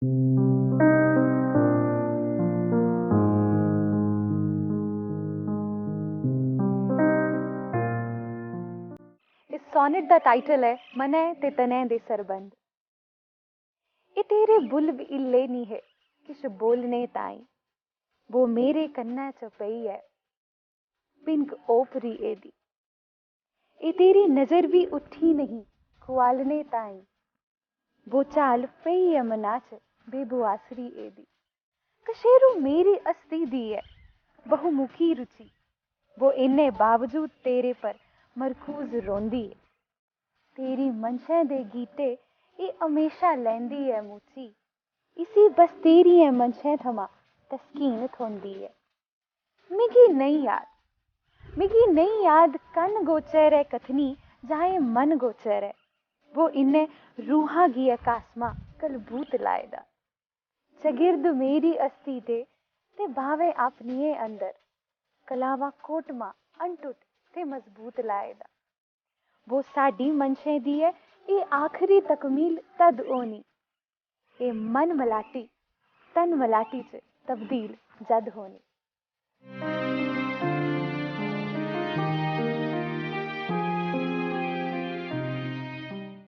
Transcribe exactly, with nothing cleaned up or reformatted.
इस सोनेट दा टाइटल ऐ मनै ते तनै दे सरबंध। एह् तेरे बुल्ल बी हिल्ले निं हे किश बोलने ताईं। बो मेरे कन्नै च पेई ऐ पिंक ओपरी एह्दी। एह् तेरी नजर बी उट्ठी नहीं खुआलने ताईं। बो चाल पेई ऐ मना च बेबुआसरी एह्दी। कशेरू मेरी हस्ती दी ऐ बहुमुखी रुचि। बो इन्ने बावजूद तेरे पर मरकूज रौंह्दी ऐ। तेरी मंशें दे गीटे एह् हमेशा लैंदी ऐ मुची। इसी बस तेरियें मंशें थमां तस्कीन थ्होंदी ऐ। मिगी नेईं याद, मिगी नेईं याद कन्न गोचर ऐ कथनी जां एह् मन गोचर ऐ। बो इन्ने रूहा गी ऐ कासमा कलबूत लाए दा। चगिर्द मेरी हस्ती दे ते बाह्वें अपनियें अंदर कलावा कोटमा अनटुट ते मजबूत लाए दा। बो साढ़ी मंशें दी ऐ एह् आखरी तकमील तद होनी। एह् मन मलाटी तन मलाटी च तब्दील जद होनी।